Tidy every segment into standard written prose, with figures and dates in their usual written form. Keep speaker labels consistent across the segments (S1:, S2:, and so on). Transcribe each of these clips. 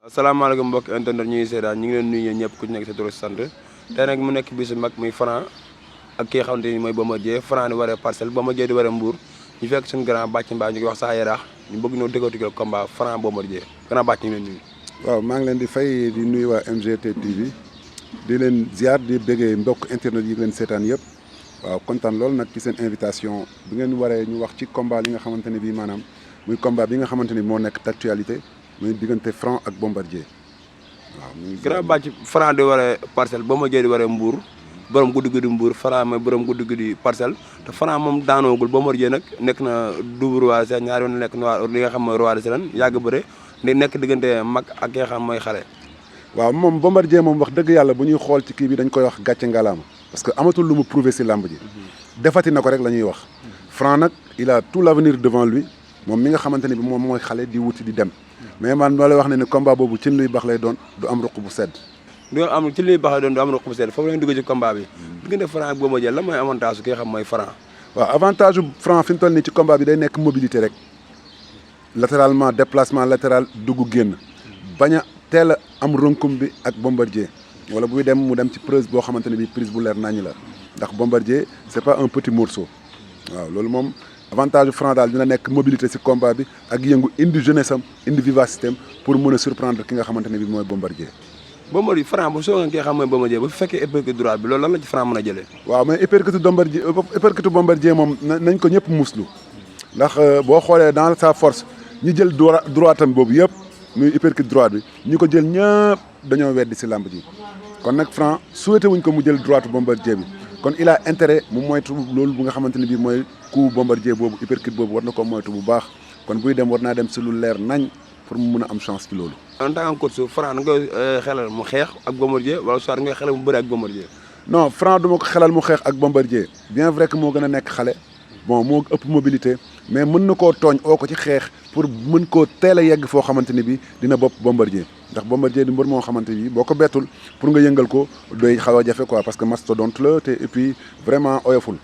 S1: asalaamaaleykum mbokk internet ñuy seetaan ñu ngi leen nuyu ñëpp ku ci nekk sa tur sant tey nag mu nekk bisu mag muy Franc ak ki nga xamante ni mooy Bombardier Franc di waree Parcelles Bombardier di waree Mbour ñu fekk suñu grand bàcc mbaa ñu koy wax saa yaraax ñu bëgg ñoo décortiquer combat Franc Bombardier grand bàcc ñu ngi leen nuyu.
S2: waaw maa ngi leen di fay di nuyu waa MGT TV di leen ziar di bëggee mbokk internet yi leen seetaan yëpp waaw kontaan loolu nag ci seen invitation bi ngeen waree ñu wax ci combat li nga xamante ne bii maanaam muy combat bi nga xamante ni moo nekk d'actualité muy diggante Franc ak Bombardier waaw.
S1: grand bàcc Franc di waree Parcelles Bombardier di waree Mbour borom guddi guddi Mbour Franc mooy borom guddi guddi Parcelles te Franc moom daanoogul Bombardier nag nekk na double roi des ñaari yoon nekk na li nga xam mooy roi des arènes yàgg bëre di nekk diggante mag ak ki nga xam mooy xale.
S2: waaw moom Bombardier moom wax dëgg yàlla bu ñuy xool ci kii bi dañ koy wax gàcce ngalaama parce que amatul lu mu prouver si làmb ji defati na ko rek la ñuy wax. Franc nag il a tout l'avenir devant lui moom mi nga xamante ne bi moom mooy xale di wuti di dem mais man moo lay wax ne ni combat boobu cin luy baax lay doon du am ruq bu sedd.
S1: du am ci li baax doon du am ruq bu sedd foofu la ñu dugg ci combat bi diggante Franc ak Bombardier la mooy avantage su ki nga xam mooy Franc.
S2: waaw avantage bu Franc fi mu toll nii ci combat bi day nekk mobilité rek latéralement déplacement latéral dugg génn bañ a teel a am runkum bi ak Bombardier wala buy dem mu dem ci prise boo xamante ne bii prise bu leer naññ la ndax Bombardier c'est pas un petit morceau waaw loolu moom avantage bu Franc daal dina nekk mobilité ci combat bi ak yëngu indi jeunesse am indi vivacité am pour mën a surprendre ki nga xamante ne bii mooy Bombardier.
S1: Bombardier Franc bu soogee ki nga xam mooy Bombardier bu fekkee uppercut droite bi loolu lan la ci Franc mën a jëlee.
S2: waaw mais uppercut Bombardier moom nañ ko ñëpp muslu ndax boo xoolee dans sa force ñi jël droitam boobu yëpp muy uppercut droite bi ñi ko jël ñëpp dañoo weddi ci làmb ji kon nag Franc souhaité wuñ ko mu jël droite Bombardier bi kon il a intérêt mu moytu loolu bu nga xamante ne bii mooy coup Bombardier boobu uppercut boobu war na ko moytu bu baax kon buy dem war naa dem ci lu leer nañ pour mu mën a am chance ci loolu.
S1: en tant que coach Franc nga koy xelal mu xeex ak Bombardier wala soit nga koy xelal mu bëre ak Bombardier.
S2: non Franc du ma ko xelal mu xeex ak Bombardier bien vrai que moo gën a nekk xale bon moo ëpp mobilité mais mën na koo tooñ oo ko ci xeex pour mën koo teel a yegg foo xamante ne bii dina bopp Bombardier ndax Bombardier di mbër moo xamante ni boo ko bettul pour nga yëngal ko doy xaw a jafe quoi parce que mastodonte la te et puis vraiment oyoful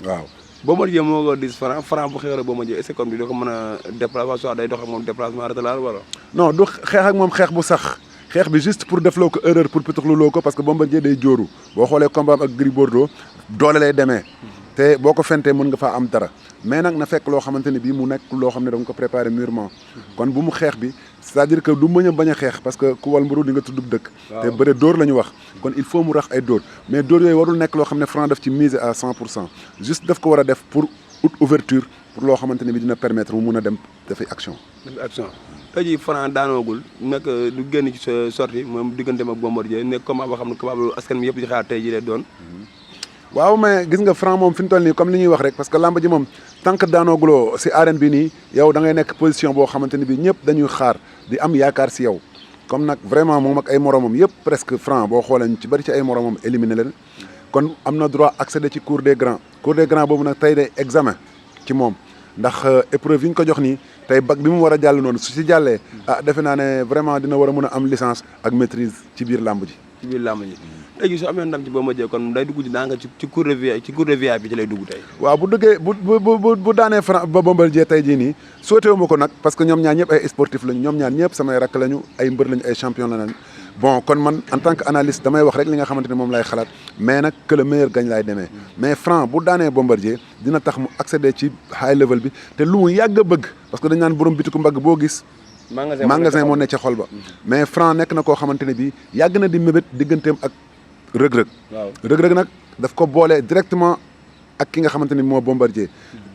S2: waaw.
S1: Bombardier moo ko dis Franc bu xeexee Bombardier est-ce que comme dina ko mën a déplacement soit day dox ak moom déplacement latéral wala.
S2: non du xeex ak moom xeex bu sax xeex bi juste pour defloo ko erreur pour pitaxluloo ko parce que Bombardier day jóoru boo xoolee combat ak Gris Bordeaux doole lay demee te boo ko fentee mën nga faa am dara mais nag na fekk loo xamante ne bii mu nekk loo xam ne da nga ko préparer mûrement kon bu mu xeex bi c'est-à-dire que du mën a bañ a xeex parce que ku wal mburu di nga tuddub dëkk te bëre dóor la ñu wax kon il faut mu rax ay dóor mais dóor yooyu warul nekk loo xam ne Franc daf ci miser à 100% juste daf ko war a def pour ouverture pour loo xamante ne bi dina permettre mu mun a dem dafay action
S1: tey jii Franc daanoogul nekk du génn ci sortie moom digganteem ak Bombardier nekk combat boo xam ne combat bu askan bi yëpp di xaar tey jii lay doon.
S2: waaw mais gis nga Franc moom fi mu toll nii comme li ñuy wax rek parce que lamb ji moom tant que daanooguloo si arène bi nii yow da ngay nekk position boo xamante ni bi ñëpp dañuy xaar di am yaakaar si yow comme nag vraiment moom ak ay moromam yëpp presque Franc boo xoolee ñu ci bëri ci ay moromam éliminé leen kon am na droit accéder ci cour des grands boobu nag tey day examen ci moom ndax épreuve yi ñu ko jox nii tey bac bi mu war a jàll noonu su si jàllee defe naa ne vraiment dina war a mën a am licence ak maîtrise ci biir lamb ji.
S1: ci biir làmb ji tey jii su amee ndam ci Bombardier kon day dugg daanga ci cour de VIP bi ci lay dugg tey.
S2: waaw bu duggee bu daanee Franc ba Bombardier tey jii nii sootewu ma ko nag parce que ñoom ñaar ñëpp ay sportif lañu ñoom ñaar ñëpp samay rakk lañu ay mbër lañu ay champion lañu bon kon man en tant que analyste damay wax rek li nga xamante ne moom lay xalaat mais nag que le meilleur gagne laay demee mais Franc bu daanee Bombardier dina tax mu accéder ci high level bi te lu mu yàgg a bëgg parce que dañ naan borom bitiku mbagg boo gis. magasin moo ne ca xol ba mais Franc nekk na koo xamante ne bii yàgg na di mébét digganteem ak rëg-rëg rëg-rëg nag daf ko boole directement ak ki nga xamante ni moo Bombardier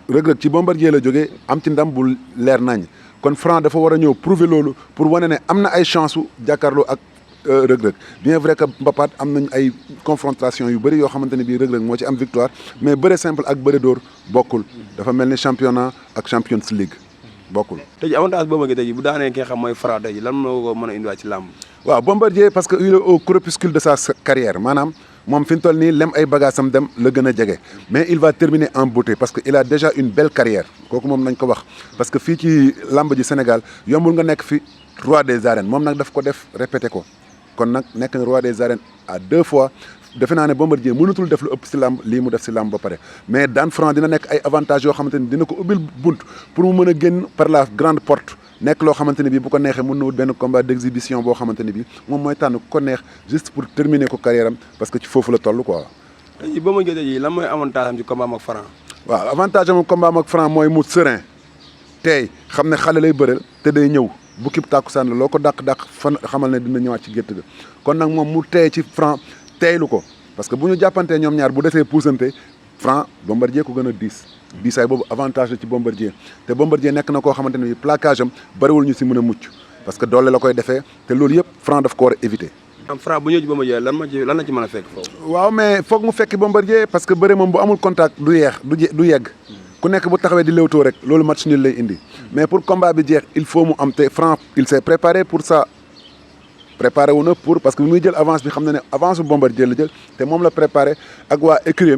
S2: rëg-rëg ci Bombardier la jógee am ci ndam bu leer nañ kon Franc dafa war a ñëw prouver loolu pour wane ne am na ay chance su jàkkaarloo ak rëg-rëg bien vrai que mbapaat am nañ ay confrontation yu bëri yoo xamante ne bii rëg-rëg moo ci am victoire mais bëre simple ak bëre dóor bokkul dafa mel ni championnat ak Champions League bokkul.
S1: tey jii avantage Bombardier tey jii bu daanee ki nga xam mooy Franc tey jii lan moo ko mën a indiwaat ci làmb.
S2: waaw Bombardier parce que il est au crépuscule de sa carrière maanaam moom fi mu toll nii lem ay bagaasam dem la gën a jege mais il va terminer en beauté parce que il a déjà une belle carrière kooku moom nañ ko wax parce que fii ci làmb ji Sénégal yombul nga nekk fi roi des arènes moom nag daf ko def répété ko kon nag nekk na roi des arènes à 2 fois defe naa ne Bombardier mënatul def lu ëpp si làmb lii mu def si làmb ba pare mais daan Franc dina nekk ay avantages yoo xamante ni dina ko ubbil bunt pour mu mën a génn par la grande porte nekk loo xamante ne bii bu ko neexee mën na wut benn combat d'exhibition boo xamante ne bii moom mooy tànn ku ko neex juste pour terminer ko carrière am parce que ci foofu la toll quoi.
S1: tey jii Bombardier tey jii lan mooy avantage am ci combat am ak Franc.
S2: waaw avantage am combat am ak Franc mooy mu serein tey xam ne xale lay bëreel te day ñëw bu kib tàkkusaan la loo ko dàq fan xamal ne dina ñëwaat ci gétt ga kon nag moom mu tey ci Franc teylu ko parce que bu ñu jàppantee ñoom ñaar bu desee puusante Franc Bombardier ko gën a diisaay boobu avantage la ci Bombardier te Bombardier nekk na koo xamante ne bi plaquage am bariwul ñu si mën a mucc parce que doole la koy defee te loolu yëpp Franc daf ko war a éviter.
S1: am Franc bu ñëw ci Bombardier lan la ci mën a fekk foofu.
S2: waaw mais foog mu fekki Bombardier parce que bëre moom bu amul contact du yegg ku nekk bu taxawee di léewtoo rek loolu match nul lay indi mais pour combat bi jeex il faut mu am te Franc il s'est préparé pour ça préparé wu na pour parce que bi muy jël avance bi xam na ne avance bu Bombardier la jël te moom la préparé ak waa écurie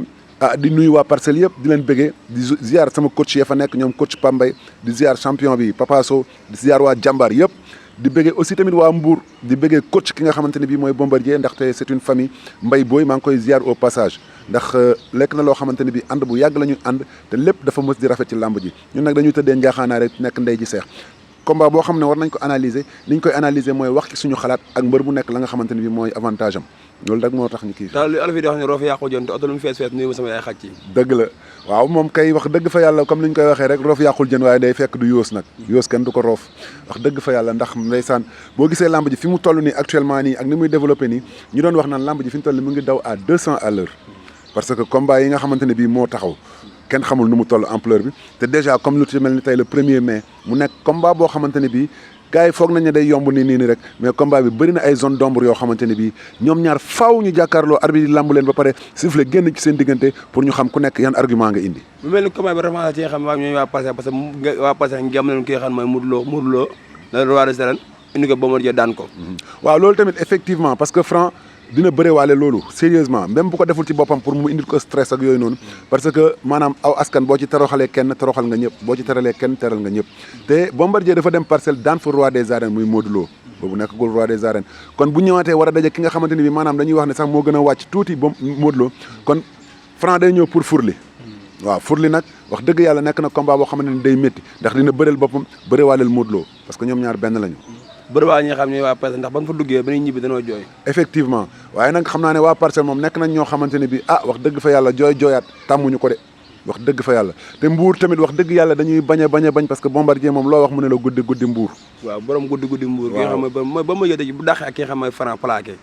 S2: di nuyu waa Parcelles yëpp di leen bëggee di ziar sama coach ya fa nekk ñoom coach Pambay di ziar champion bi Papa Sow di ziar waa Jàmbaar yëpp di bëggee aussi tamit waa Mbour di bëggee coach ki nga xamante ne bii mooy Bombardier ndaxte c'est une famille Mbaye Boy maa ngi koy ziar au passage ndax lekk na loo xamante ne bii ànd bu yàgg la ñu ànd te lépp dafa mës di rafet ci làmb ji ñun nag dañuy tëddee njaaxaanaa rek nekk ndey ji seex combat boo xam ne war nañ ko analyser ni ñu koy analyser mooy wax ci suñu xalaat ak mbër bu nekk la nga xamante ne bii mooy avantage am loolu rek moo tax ñu kii.
S1: daal li olof yi di wax ne roof yàqu jën te oto lu mu fees nuyu ma sama yaay xaj ci.
S2: dëgg la waaw moom kay wax dëgg fa yàlla comme ni ñu koy waxee rek roof yàqul jën waaye day fekk du yoos nag yoos kenn du ko roof wax dëgg fa yàlla ndax ndeysaan boo gisee lamb ji fi mu toll nii actuellement nii ak ni muy développé nii ñu doon wax naan lamb ji fi mu toll nii mu ngi daw à 200 à l'heure parce que combat yi nga xamante ne bii moo taxaw kenn xamul nu mu toll ampleur bi te déjà comme lu ci mel ni tey le 1er mai mu nekk combat boo xamante ne bii gars yi foog nañ ne day yomb nii rek mais combat bi bëri na ay zone d'ombre yoo xamante ne bii ñoom ñaar faaw ñu jàkkaarloo arbitre yi lamb leen ba pare sifflet génn ci seen diggante pour ñu xam ku nekk yan argument nga indi.
S1: mu mel ni combat bi revanche ci nga xam ñooy waa Parcelles parce que waa Parcelles ngi am leen ki nga xam mooy Modou Lo le roi des arènes indi ko Bombardier daan ko.
S2: waaw loolu tamit effectivement parce que Franc dina bëre waale loolu sérieusement même bu ko deful ci boppam pour mu indil ko stress ak yooyu noonu parce que maanaam aw askan boo ci toroxalee kenn toroxal nga ñëpp boo ci teralee kenn teral nga ñëpp te Bombardier dafa dem Parcelles daan fa roi des arènes muy Modou Lo boobu nekkagul roi des arènes kon bu ñëwaatee war a daje ki nga xamante ni bi maanaam dañuy wax ne sax moo gën a wàcc tuuti ba Modou Lo kon Franc day ñëw pour furli waaw furli nag wax dëgg yàlla nekk na combat boo xamante ni day métti ndax dina bëreel boppam bëre waaleel Modou Lo parce que ñoom ñaar benn lañu
S1: bëri waa ñi nga xam ne waa Parcelles ndax ban fa duggee ba ñuy ñibbi dañoo jooy
S2: effectivement waaye nag xam naa ne waa Parcelles moom nekk nañ ñoo xamante ne bi wax dëgg fa yàlla jooyaat tàmmuñu ko de wax dëgg fa yàlla te Mbour tamit wax dëgg yàlla dañuy bañ a bañ parce que Bombardier moom loo wax mu ne la guddi Mbour
S1: waaw borom guddi Mbour ki nga xam mooy ba ma jëte bu dàqee ak ki nga xam mooy Franc plaqué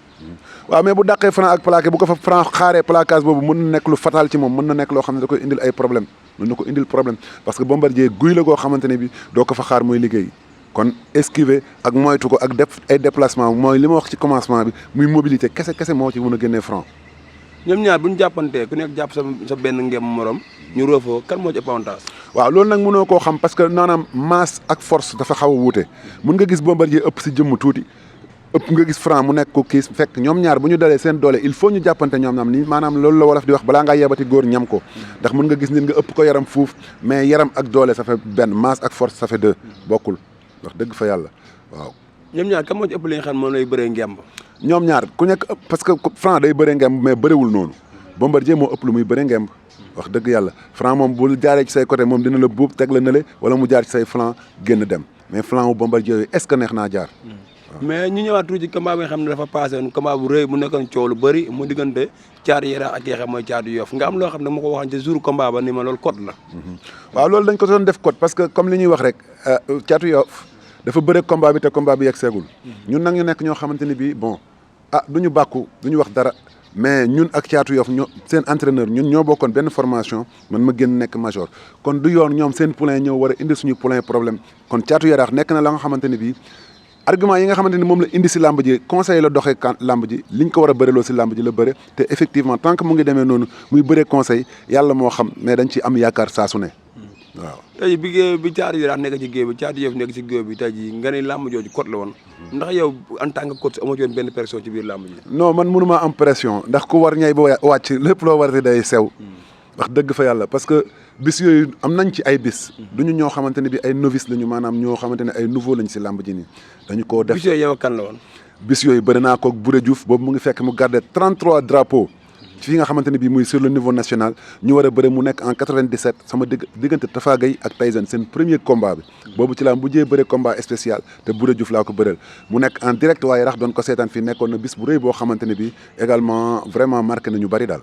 S2: waaw mais bu dàqee Franc ak plaqué bu ko fa Franc xaaree plaquage boobu mën na nekk lu fatal ci moom mën na nekk loo xam ne da koy indil ay problème mën na ko indil problème parce que Bombardier guy la koo xamante ne bi doo ko fa xaar mooy liggéey kon esquiver ak moytu ko ak def ay déplacement mooy li ma wax ci commencement bi muy mobilité kese moo ci mën a génnee Franc
S1: ñoom ñaar bu ñu jàppantee ku nekk jàpp sa benn ngem morom ñu roofoo kan moo ci ëpp avantage
S2: waaw loolu nag mënoo koo xam parce que maanaam masse ak force dafa xaw a wuute mën nga gis Bombardier ëpp si jëmm tuuti ëpp nga gis Franc mu nekk ko kii fekk ñoom ñaar bu ñu dalee seen doole il faut ñu jàppante ñoom ñaam ni maanaam loolu la wolof di wax balaa ngaa yebati góor ñam ko ndax mën nga gis nit nga ëpp ko yaram fuuf mais yaram ak doole ça fait benn masse ak force ça fait deux bokkul wax dëgg fa yàlla waaw.
S1: ñoom ñaar kan moo ci ëpp li nga xam moom lay bëree ngemb.
S2: ñoom ñaar ku nekk parce que Franc day bëree ngemb mais bëriwul noonu Bombardier moo ëpp lu muy bëree ngemb wax dëgg yàlla Franc moom bu jaaree ci say côté moom dina la buub teg la nële wala mu jaar ci say flanc génn dem mais flanc wu Bombardier yooyu est-ce que neex naa jaar.
S1: mais ñu ñëwaat tuuti ci combat bi nga xam ne dafa passé woon combat bu rëy mu nekkoon coow lu bëri mu diggante Caatu Yaraax ak ki nga xam mooy Caatu Yoff nga am loo xam ne ma ko waxoon ci jour combat ba ni ma loolu code la.
S2: waaw loolu dañ ko doon def code parce que comme li ñuy wax rek Caatu Yoff dafa bëre combat bi te combat bi yegg seegul ñun nag ñu nekk ñoo xamante ni bii bon du ñu bàkku du ñu wax dara mais ñun ak Caatu Yoff ñoo seen entraîneur ñun ñoo bokkoon benn formation man ma génn nekk major kon du yoon ñoom seen poulain ñëw war a indi suñu poulain problème kon Caatu Yaraax nekk na la nga xamante ni bii argument yi nga xamante ni moom la indi si làmb ji conseil la doxee làmb ji liñ ko war a bëreloo si làmb ji la bëre te effectivement tant que mu ngi demee noonu muy bëre conseil yàlla moo xam mais dañ ci am yaakaar saa su ne waaw.
S1: tey bi Caatu Yaraax nekk ci géew bi Caatu Yoff nekk ci géew bi tey jii nga ne làmb jooju code la woon ndax yow en tant que coach amoo ci woon benn pression ci biir làmb ji.
S2: non man mënumaa am pression ndax ku war ñay ba wàcc lépp loo war di day sew. wax dëgg fa yàlla parce que bis yooyu am nañ ci ay bis. duñu ñoo xamante ne bi ay novice lañu maanaam ñoo xamante ne ay nouveau lañ si làmb ji nii dañu koo def.
S1: bis yooyu yow kan la woon.
S2: bis yooyu bëri naa ko Bouré Diouf boobu mu ngi fekk mu gardé 33 drapeaux fi nga xamante ne bii muy sur le niveau national ñu war a bëre mu nekk en 97 sama diggante Tafa Gueye ak Tyson seen premier combat bi boobu ci laa mujjee bëre combat spécial te Bouré Diouf laa ko bëreel mu nekk en direct waaye rax doon ko seetaan fii nekkoon na bis bu rëy boo xamante ne bii également vraiment marqué na ñu bëri daal.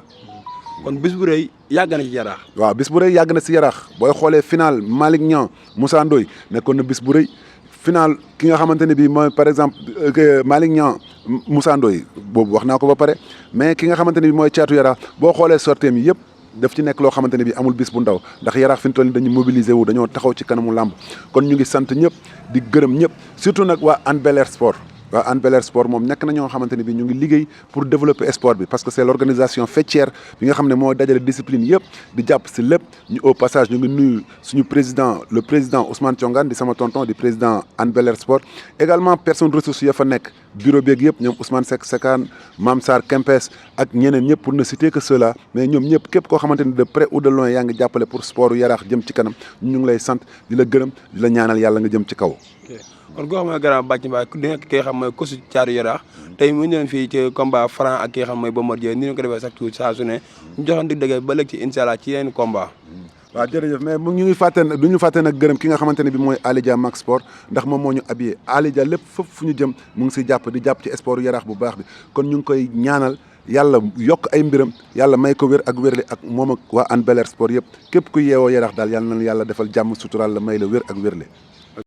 S1: kon bis bu rëy yàgg na ci yaraax.
S2: waaw bis bu rëy yàgg na si yaraax booy xoolee final Malick Niang Moussa Ndoye nekkoon na bis bu rëy final ki nga xamante ne bii mooy par exemple Malick Niang Moussa Ndoye boobu wax naa ko ba pare mais ki nga xamante ne bii mooy caatu yaraax boo xoolee sorteem yëpp daf ci nekk loo xamante ne bii amul bis bu ndaw ndax yaraax fi mu toll nii dañu mobiliser wu dañoo taxaw ci kanamu làmb kon ñu ngi sant ñëpp di gërëm ñëpp surtout nag waa Hann Bel-Air Sport. waaw Hann Bel-Air Sport moom nekk na ñoo xamante ne bi ñu ngi liggéey pour développer sport bi parce que c'est l'organisation faîtière bi nga xam ne moo dajale discipline yëpp di jàpp si lépp ñu au passage ñu ngi nuyu suñu président le président Ousmane Thiongane di sama tonton di président Hann Bel-Air Sport également personne ressource ya fa nekk bureau beeg yëpp ñoom Ousmane Seck Sekaan Mame Sarr Kempes ak ñeneen ñëpp pour ne citer que cela mais ñoom ñëpp képp koo xamante ni de près ou de loin yaa ngi jàppale pour sport yaraax jëm ci kanam ñu ngi lay sant di la gërëm di la ñaanal yàlla nga jëm ci kaw.
S1: kon koo xam ne grand Bathie Mbaye ku nekk ki nga xam mooy kosu caatu yaraax tey mu ñëwoon fii ci combat Franc ak ki nga xam mooy Bombardier ni ñu ko defee chaque jour saa su ne ñu joxoon dig dëgg ba léegi ci incha allah ci yeneen combat.
S2: waaw jërëjëf mais mu ñu ngi fàtte du ñu fàtte nag gërëm ki nga xamante ne bi mooy Alidia Max Sport ndax moom moo ñu habillé Alidia lépp fépp fu ñu jëm mu ngi si jàpp di jàpp ci sport yaraax bu baax bi kon ñu ngi koy ñaanal yàlla yokk ay mbiram yàlla may ko wér ak wérle ak moom ak waa Hann Bel-Air Sport yëpp képp ku yeewoo yaraax daal yàlla na yàlla defal jàmm sutural la may la wér ak wérle